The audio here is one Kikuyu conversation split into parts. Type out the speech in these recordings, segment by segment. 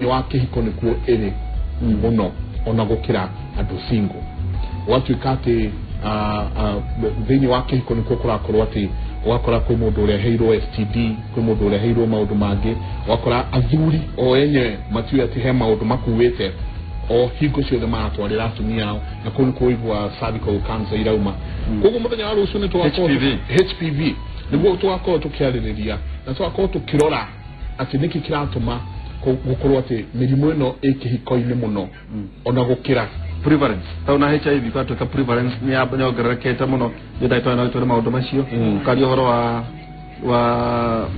Wa kĩhiko nĩkuo ĩrĩ mũno ona gũkĩra andũ single. Ũgatuĩka atĩ thĩinĩ wa kĩhiko nĩkuo kũrakorwo atĩ ũgakora kwĩ mũndũ ũreheirwo STD, kwĩ mũndũ ũreheirwo maũndũ mangĩ, ũgakora athuri o enyewe matiũĩ atĩ he maũndũ makuĩte o hingo ciothe maratwarĩra atumia ao, na kũu nĩkuo ũiguaga cervical cancer irauma. Koguo mũthenya wa rũciũ nĩ tũgakorwo HPV. HPV nĩguo tũgakorwo tũkĩarĩrĩria na tũgakorwo tũkĩrora atĩ nĩkĩ kĩratũma gũkorwo atĩ mĩrimũ ĩno ĩ kĩhiko-inĩ mũno ona gũkĩra prevalence tau na HIV kwatuĩka prevalence nĩ yongererekete mũno. Nĩ ndagĩtarĩ no twĩre maũndũ macio. Ũkaria ũhoro wa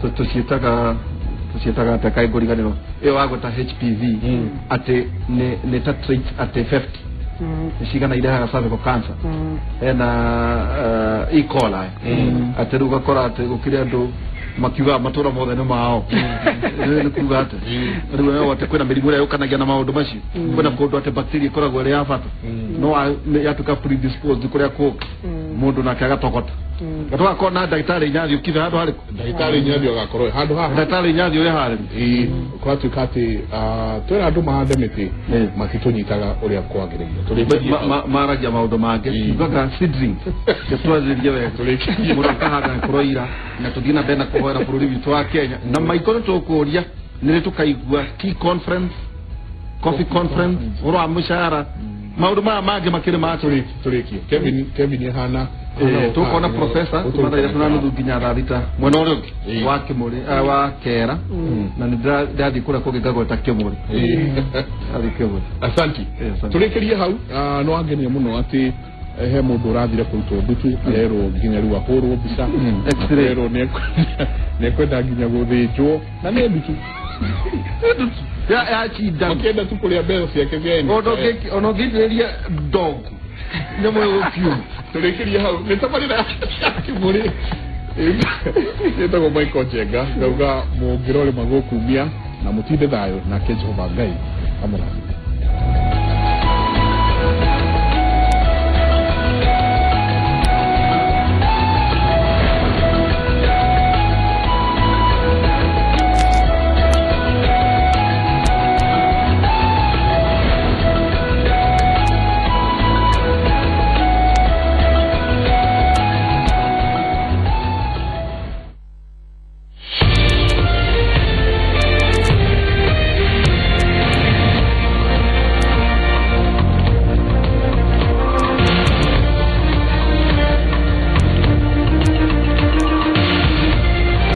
tũciĩtaga atĩa? Kaĩ ngũriganĩrwo ĩyo wagweta HPV atĩ nĩ ta trait atĩ 50 nĩ cigana irehaga cervical cancer, hena E. coli, atĩ rĩu ũgakora atĩ gũkĩrĩ andũ makiugaga matũra mothe nĩ mao. Rĩu nĩ kuga atĩ rĩu wewe atĩ kwĩna mĩrimũ ĩrĩa yũkanagia na maũndũ macio, kwĩna kũndũ atĩ bacteria ĩkoragwo ĩrĩ ya bata no yatuĩka predisposed kũrĩa kũngĩ mũndũ nake agatogota. Na tũgakorwo na ndagĩtarĩ Inyathi ũkithe handũ harĩkũ? Ndagĩtarĩ Inyathi agakorwo handũ haha. Ndagĩtarĩ Inyathi ũrĩ harĩri. Ĩĩ, kũratuĩka atĩ twĩra andũ mahande mĩtĩ, matitũnyitaga ũrĩa kwagĩrĩire. Tũrĩkĩrie hau. Maragia maũndũ mangĩ. Tugaga seedling twarĩrĩrie wega. Tũrĩkĩrie. Mũndũ akahanda kũroira na tũthiĩ na mbere na kũhoera bũrũri witũ wa Kenya na maiko. Nĩ tũkũria nĩ rĩ tũkaigua tea conference, coffee conference, ũhoro wa mũcara, maũndũ maya mangĩ makĩrĩ ma Tũrĩkie. Kevin ahana Tũkona professor kuma thaa 3:30 nginya thaa 6 mwena ũrĩa ũngĩ wa Kĩmũrĩ, wa Kera, na nĩ ndĩrathiĩ kũrĩa kũngĩ ngagweta Kĩmũrĩ. Ndathiĩ Kĩmũrĩ. Asanti. Asante. Tũrĩkĩrie hau. No angenia mũno atĩ he mũndũ ũrathire kũrutwo ndutu, arerwo nginya rĩu ahũrwo mbica. X-ray. Arerwo nĩ ekwenda nginya gũthĩnjwo na nĩ ndutu ya cinda. Makĩenda tu kũrĩa mbeca ciake cia NHIF. Ona ũngĩitĩrĩria ndogu nyamũ ĩgũkiuma. Tũrĩkĩrie hau. Nĩ tabarĩra ya Kĩmũrĩ, ĩtagwo Michael Njenga, ngauga mũngĩrorĩma gũkumia na mũtinde thayũ nake Jehova Ngai amũrathime.